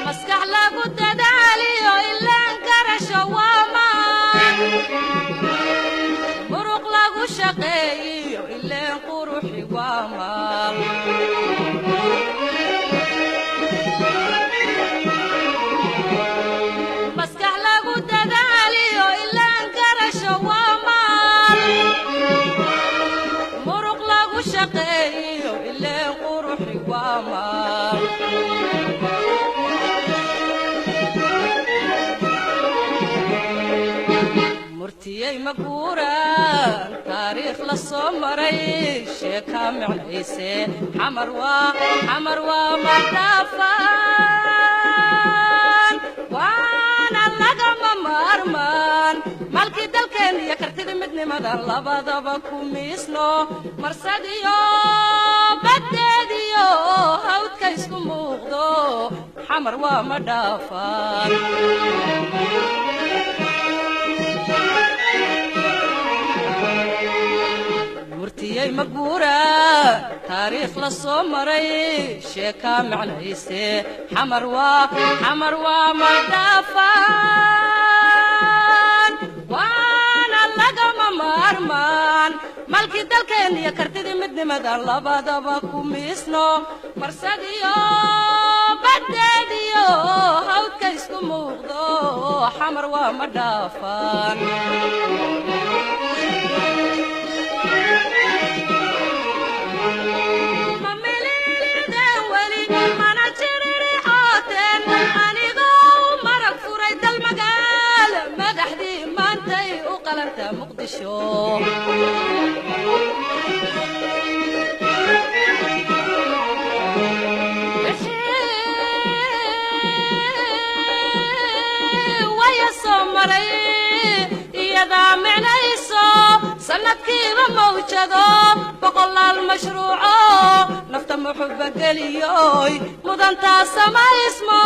Maskax lagu dadaaliyo ilaan garasho waa maan, muruq lagu shaqeeyiyo ileen quruxi waa maal. Maskax lagu dadaaliyo ilaan garasho waa maal, muruq lagu shaqeeyiyo ileen quruxi waa maal. Murtiyey ma guuraan taariikh la soo maray, sheekaa micnayse Xamar waa, Xamar waa ma dhaafaan, waana lagama maarmaan. Malkii dalkeen iyo kartida midnimada labadaba ku miisno, marsadiyo baddeediyo hawdka isku muuqdo, Xamar waa ma dhaafaan. Murtiyey ma guuraa taariikh la soo maray, sheekaa micnayse Xamar waa, Xamar waa ma dhaafaan, waana lagama maarmaan. Malkii dalkeen iyo kartidii midnimada labadaba ku miisno, marsadiyo baddeediyo hawdka isku muuqdo, Xamar waa ma dhaafaan. Ma mililideen weli mana jiririxooteen, anigoo u marag furay dal magaala madaxdii maantay u qalanta Muqdisho. Waya soo maray iyadaa micnayso, sanadkiiba mawjado boqolaal mashruuco nafta muxuba geliyoy mudantaa samaysmo.